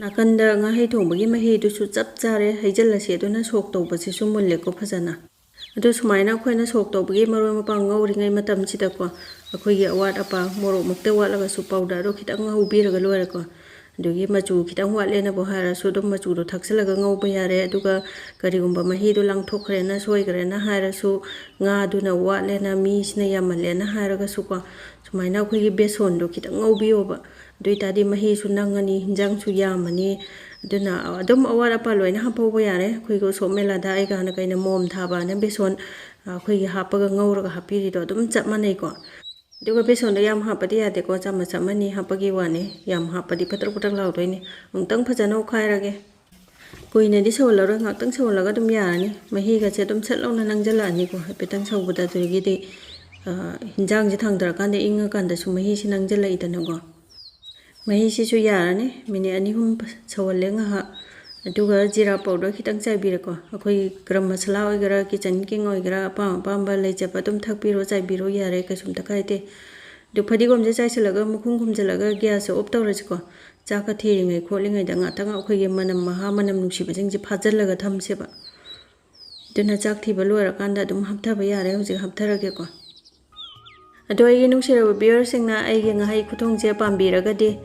ꯅꯥꯀꯟꯗ ꯉꯥꯍꯩ ꯊꯣꯡꯕꯒꯤ ꯃꯍꯤꯗꯨꯁꯨ ꯆꯞ ꯆꯥꯔꯦ ꯍꯩꯖꯤꯜꯂꯁꯤ꯫ ꯑꯗꯨꯅ ꯁꯣꯛ ꯇꯧꯕꯁꯤꯁꯨ ꯃꯨꯜꯂꯦꯀꯣ ꯐꯖꯅ꯫ ꯑꯗꯨ ꯁꯨꯃꯥꯏꯅ ꯑꯩꯈꯣꯏꯅ ꯁꯣꯛ ꯇꯧꯕꯒꯤ ꯃꯔꯣꯏ ꯃꯄꯥꯡ ꯉꯧꯔꯤꯉꯩ ꯃꯇꯝꯁꯤꯗꯀꯣ, ꯑꯩꯈꯣꯏꯒꯤ ꯑꯋꯥꯠ ꯑꯄꯥ, ꯃꯣꯔꯣꯛꯃꯛꯇ ꯋꯥꯠꯂꯒꯁꯨ ꯄꯥꯎꯗꯔꯗꯣ ꯈꯤꯇꯪ ꯉꯧꯕꯤꯔꯒ ꯂꯣꯏꯔꯦꯀꯣ꯫ ꯑꯗꯨꯒꯤ ꯃꯆꯨ ꯈꯤꯇꯪ ꯋꯥꯠꯂꯦꯅꯕꯨ ꯍꯥꯏꯔꯁꯨ, ꯑꯗꯨꯝ ꯃꯆꯨꯗꯣ ꯊꯥꯛꯆꯤꯜꯂꯒ ꯉꯧꯕ ꯌꯥꯔꯦ꯫ ꯑꯗꯨꯒ ꯀꯔꯤꯒꯨꯝꯕ ꯃꯍꯤꯗꯣ ꯂꯥꯡꯊꯣꯛꯈ꯭ꯔꯦꯅ, ꯁꯣꯏꯈ꯭ꯔꯦꯅ ꯍꯥꯏꯔꯁꯨ, ꯉꯥꯗꯨꯅ ꯋꯥꯠꯂꯦꯅ, ꯃꯤꯁꯤꯅ ꯌꯥꯝꯃꯜꯂꯦꯅ ꯍꯥꯏꯔꯒꯁꯨꯀꯣ, ꯁꯨꯃꯥꯏꯅ ꯑꯩꯈꯣꯏꯒꯤ ꯕꯦꯁꯣꯟꯗꯣ ꯈꯤꯇꯪ ꯉꯧꯕꯤꯌꯣꯕ꯫ ꯑꯗꯨ ꯑꯣꯏꯇꯥꯔꯗꯤ ꯃꯍꯤꯁꯨ ꯅꯪꯉꯅꯤ, ꯍꯤꯟꯖꯥꯡꯁꯨ ꯌꯥꯝꯃꯅꯤ꯫ ꯑꯗꯨꯅ ꯑꯗꯨꯝ ꯑꯋꯥꯠ ꯑꯄꯥ ꯂꯣꯏꯅ ꯍꯥꯞꯍꯧꯕ ꯌꯥꯔꯦ꯫ ꯑꯩꯈꯣꯏꯒꯤ ꯎꯁꯣꯞ ꯃꯦꯂꯥꯗ ꯑꯩꯒ ꯍꯥꯟꯅ ꯀꯩꯅ ꯃꯣꯝ ꯊꯥꯕꯅ ꯕꯦꯁꯣꯟ ꯑꯩꯈꯣꯏꯒꯤ ꯍꯥꯞꯄꯒ ꯉꯧꯔꯒ ꯍꯥꯞꯄꯤꯔꯤꯗꯣ ꯑꯗꯨꯝ ꯆꯞ ꯃꯥꯟꯅꯩꯀꯣ꯫ ꯑꯗꯨꯒ ꯕꯦꯁꯣꯟꯗꯣ ꯌꯥꯝ ꯍꯥꯞꯄꯗꯤ ꯌꯥꯗꯦꯀꯣ, ꯆꯥꯃꯁ ꯑꯃꯅꯤ ꯍꯥꯞꯄꯒꯤ ꯋꯥꯅꯤ꯫ ꯌꯥꯝ ꯍꯥꯞꯄꯗꯤ ꯄꯇ꯭ꯔꯛ ꯄꯇ꯭ꯔꯛ ꯂꯥꯎꯗꯣꯏꯅꯤ꯫ ꯑꯃꯨꯛꯇꯪ ꯐꯖꯅ ꯑꯣꯠꯈꯥꯏꯔꯒꯦ꯫ ꯀꯨꯏꯅꯗꯤ ꯁꯧꯍꯜꯂꯔꯣꯏ, ꯉꯥꯛꯇꯪ ꯁꯧꯍꯜꯂꯒ ꯑꯗꯨꯝ ꯌꯥꯔꯅꯤ꯫ ꯃꯍꯤꯒꯁꯦ ꯑꯗꯨꯝ ꯁꯠ ꯂꯥꯎꯅ ꯅꯪꯁꯤꯜꯂꯛꯑꯅꯤꯀꯣ, ꯍꯥꯏꯐꯦꯠꯇꯪ ꯁꯧꯕꯗ꯫ ꯑꯗꯨꯗꯒꯤꯗꯤ, ꯑ, ꯍꯤꯟꯖꯥꯡꯁꯦ ꯊꯥꯡꯊꯔꯀꯥꯟꯗ ꯏꯪꯉꯀꯥꯟꯗꯁꯨ ꯃꯍꯤꯁꯤ ꯅꯪꯁꯤꯜꯂꯛꯏꯗꯅꯀꯣ꯫ ꯃꯍꯤꯁꯤꯁꯨ ꯌꯥꯔꯅꯤ, ꯃꯤꯅꯤꯠ ꯑꯅꯤ ꯑꯍꯨꯝ ꯁꯧꯍꯜꯂꯦ ꯉꯥꯏꯍꯥꯛ꯫ ꯑꯗꯨꯒ ꯖꯤꯔꯥ ꯄꯥꯎꯗꯔ ꯈꯤꯇꯪ ꯆꯥꯏꯕꯤꯔꯦꯀꯣ꯫ ꯑꯩꯈꯣꯏꯒꯤ ꯒꯔꯝ ꯃꯁꯥꯂꯥ ꯑꯣꯏꯒꯦꯔꯥ, ꯀꯤꯆꯟ ꯀꯤꯡ ꯑꯣꯏꯒꯦꯔꯥ, ꯑꯄꯥꯝ ꯑꯄꯥꯝꯕ ꯂꯩꯖꯕ ꯑꯗꯨꯝ ꯊꯥꯛꯄꯤꯔꯣ, ꯆꯥꯏꯕꯤꯔꯣ, ꯌꯥꯔꯦ, ꯀꯩꯁꯨꯝꯇ ꯀꯥꯏꯗꯦ꯫ ꯑꯗꯨ ꯐꯗꯤꯒꯣꯝꯁꯦ ꯆꯥꯏꯁꯤꯜꯂꯒ ꯃꯈꯨꯝ ꯈꯨꯝꯖꯤꯜꯂꯒ ꯒ꯭ꯌꯥꯁꯁꯦ ꯑꯣꯐ ꯇꯧꯔꯁꯤꯀꯣ꯫ ꯆꯥꯛꯀ ꯊꯤꯔꯤꯉꯩ ꯈꯣꯠꯂꯤꯉꯩꯗ ꯉꯥꯛꯇꯪ ꯑꯩꯈꯣꯏꯒꯤ ꯃꯅꯝ, ꯃꯍꯥ ꯃꯅꯝ ꯅꯨꯡꯁꯤꯕꯁꯤꯡꯁꯦ ꯐꯥꯖꯤꯜꯂꯒ ꯊꯝꯁꯦꯕ꯫ ꯑꯗꯨꯅ ꯆꯥꯛ ꯊꯤꯕ ꯂꯣꯏꯔꯀꯥꯟꯗ ꯑꯗꯨꯝ ꯍꯥꯞꯊꯕ ꯌꯥꯔꯦ꯫ ꯍꯧꯖꯤꯛ ꯍꯥꯞꯊꯔꯒꯦꯀꯣ꯫ ꯑꯗꯣ ꯑꯩꯒꯤ ꯅꯨꯡꯁꯤꯔꯕ ꯚ꯭ꯌꯨꯋꯔꯁꯤꯡꯅ ꯑꯩꯒꯤ ꯉꯥꯍꯩ ꯈꯨꯊꯣꯡꯁꯦ ꯄꯥꯝꯕꯤꯔꯒꯗꯤ,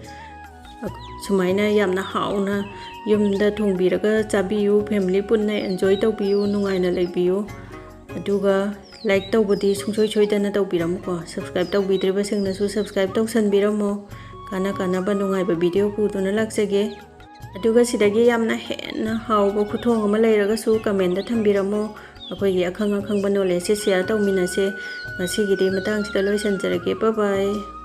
ꯁꯨꯃꯥꯏꯅ ꯌꯥꯝꯅ ꯍꯥꯎꯅ ꯌꯨꯝꯗ ꯊꯣꯡꯕꯤꯔꯒ ꯆꯥꯕꯤꯌꯨ, ꯐꯦꯃꯤꯂꯤ ꯄꯨꯟꯅ ꯑꯦꯟꯖꯣꯏ ꯇꯧꯕꯤꯌꯨ, ꯅꯨꯡꯉꯥꯏꯅ ꯂꯩꯕꯤꯌꯨ꯫ ꯑꯗꯨꯒ ꯂꯥꯏꯛ ꯇꯧꯕꯗꯤ ꯁꯨꯡꯁꯣꯏ ꯁꯣꯏꯗꯅ ꯇꯧꯕꯤꯔꯝꯃꯨꯀꯣ꯫ Subscribe ꯇꯧꯕꯤꯗ꯭ꯔꯤꯕꯁꯤꯡꯅꯁꯨ subscribe ꯇꯧꯁꯟꯕꯤꯔꯝꯃꯣ꯫ ꯀꯥꯟꯅ ꯀꯥꯟꯅꯕ ꯅꯨꯡꯉꯥꯏꯕ ꯚꯤꯗꯤꯑꯣ ꯄꯨꯗꯨꯅ ꯂꯥꯛꯆꯒꯦ꯫ ꯑꯗꯨꯒ ꯁꯤꯗꯒꯤ ꯌꯥꯝꯅ ꯍꯦꯟꯅ ꯍꯥꯎꯕ ꯈꯨꯊꯣꯡ ꯑꯃ ꯂꯩꯔꯒꯁꯨ ꯀꯃꯦꯟꯗ ꯊꯝꯕꯤꯔꯝꯃꯣ꯫ ꯑꯩꯈꯣꯏꯒꯤ ꯑꯈꯪ ꯑꯈꯪꯕ knowledgeꯁꯦ share ꯇꯧꯃꯤꯟꯅꯁꯦ꯫ ꯉꯁꯤꯒꯤꯗꯤ ꯃꯇꯥꯡꯁꯤꯗ ꯂꯣꯏꯁꯤꯟꯖꯔꯒꯦ꯫ Bye bye꯫